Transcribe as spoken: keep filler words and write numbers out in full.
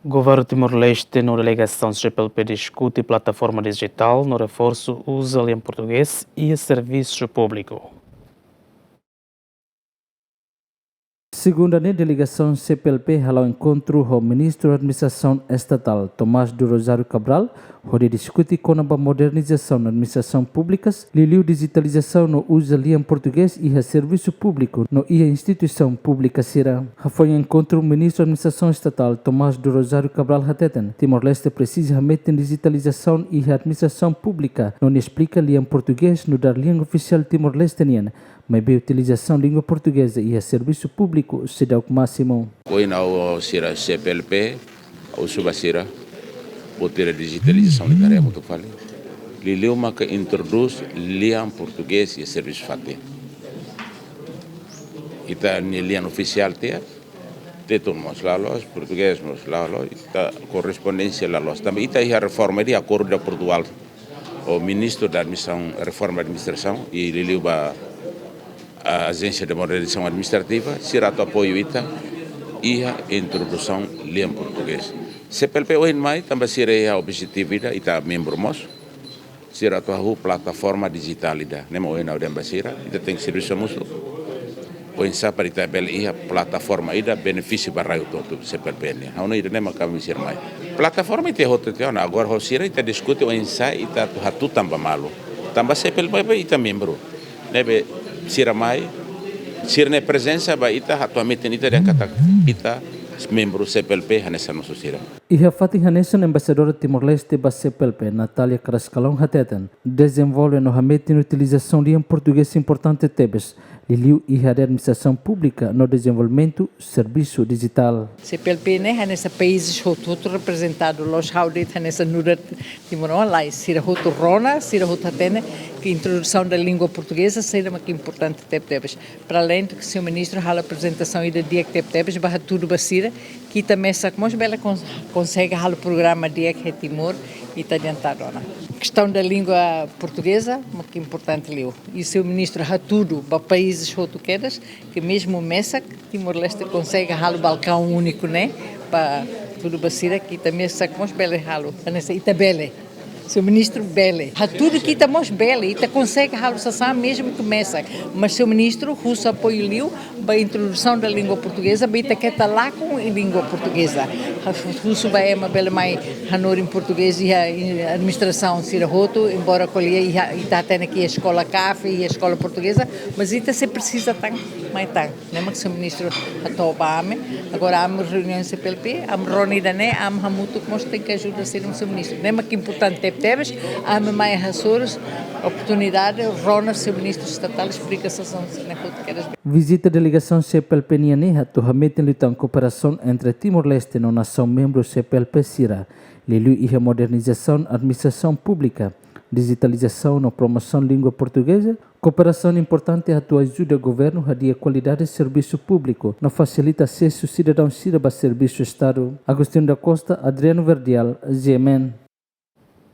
Governu Timor-Leste no delegasaun C P L P diskute plataforma dijitál no reforsu uza lian portugés iha servisu públiku. Segunda ne'e, delegasaun C P L P hala'o enkontru ho Ministru Administrasaun Estatál, Tomás do Rosário Cabral, hodi diskute kona-ba modernizasaun administrasaun públikas, liuliu dijitalizasaun no uza lian portugés iha servisu públiku no iha instituisaun públika sira. Hafoin enkontru, Ministru Administrasaun Estatál, Tomás do Rosário Cabral, hateten Timor-Leste presiza hametin dijitalizasaun iha administrasaun públika, no nia esplika lian portugés nu'udar lian ofisiál Timor-Leste nian, maibé utilizasaun língua portugeza iha servisu públiku seidauk másimu. Ohin ha'u ho sira C P L P, ha'u husu ba sira, buat sira dijitalizasaun ita haree hamutuk fali. Liuliu maka introdús lian portugés iha servisu fatin. Ita-nia lian ofisiál tiha, tetun mós la loos, portugés mós la loos, ita korrespondénsia la loos. Tanba ita iha reforma de akordu ho Portugál, ho Ministru da Administrasaun, Reforma da Administrasaun, i liuliu ba Ajénsia de Modernizasaun Administrativa, sira atu apoiu ita iha introdusaun lian portugés. C P L P ohin mai, tanba sira iha objetivu ida, ita membru mós. Sira atu hahú plataforma dijitál ida. Ne'e mak ohin ha'u dehan ba sira, ita tenke servisu hamutuk. Oinsá para ita bele iha plataforma ida benefísiu ba rai hotu-hotu C P L P nian. Ha'u hanoin ida ne'e mak ami sira mai. Plataforma ita hotu tiha ona, agora ho sira ita diskute oinsá ita atu hatutan ba malu. Tanba C P L P ita membru. Ne'ebé sira mai, sira-nia prezensa ba ita atu hametin ita dehan katak ita membru C P L P hanesan husi sira. Iha fatin hanesan, Embaixadora Timor-Leste ba C P L P, Natália Carrascalão, hateten dezenvolve no hametin utilizasaun lian portugés importante tebes, liuliu iha administrasaun públika no dezenvolvimentu servisu dijitál. C P L P ne'e hanesan países hotu-hotu reprezentadu, la'ós ha'u de'it hanesan nu'udar timoroan, lae, sira hotu rona, sira hotu hatene ke introdusaun da língua portugeza sira mak importante tebetebes. Para além do que señór ministru halo aprezentasaun ida di'ak tebetebes, ba hatudu ba sira, ke ita mesak mós bele kons-, konsege halo programa di'ak iha Timor, ita adiantadu ona. Kestaun da língua portugeza mak importante liu. I señór ministru hatudu ba países hotu kedas, ke mezmu mesak, Timor-Leste konsege halo balkaun úniku ne'e, ba hatudu ba sira ke ita mesak mós bele halo, hanesan ita bele. Señór ministru bele. Hatudu ke ita mós bele, ita konsege halo sasán mezmu ke mesak. Mas señór ministru husu apoiu liu ba introdusaun da língua portugeza, ba ita keta lakon iha língua portugeza. Husu ba ema bele mai hanorin portugés iha administrasaun sira hotu, embora ko'alia iha, ita hatene ke iha eskola CAF, iha eskola portugeza, mas ita sei presiza tan, mai tan. Ne'e mak señór ministru hato'o ba ami. Agora ami reuniaun C P L P, ami rona ida-ne'e, ami hamutuk mós tenke ajuda señór ministru. Ne'e mak importante tebetebes, ami mai hasoru oportunidade, rona señór ministru estatál, esplika sasán sira-ne'e hotu kedas. Vizita delegasaun C P L P nian ne'e atu hametin liután kooperasaun entre Timor-Leste no nasaun membru C P L P sira, liuliu iha modernizasaun administrasaun públika, dijitalizasaun no promosaun língua portugeza, kooperasaun importante atu ajuda governu hadi'a kualidade servisu públiku no fasilita asesu sidadaun sira ba servisu Estadu. Agostinho da Costa, Adriano Verdial, G M N.